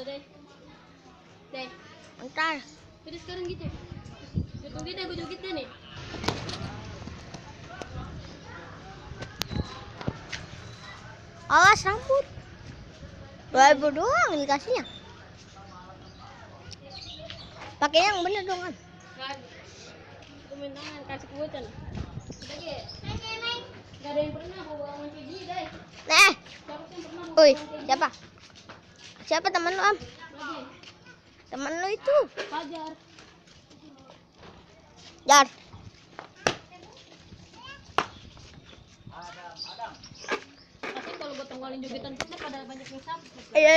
deh. Deh. Bentar. Jadi sekarang gitu. Gue joget deh nih. Awas rambut. 2000 doang dikasihnya. Pakai yang bener dong kan. Kan. Gue main tangan kasih ke bocah. Udah ge. Gak ada yang pernah bawa uang kayak gini, deh. Nah. Siapa sih yang pernah bawa Woi, uang kayak gini? siapa? Siapa teman lu, Am? Lagi. Teman lu itu. Fajar. Jar. Pasti kalau gue tongolin jogetan kita pada banyak yang subscribe. Ayo,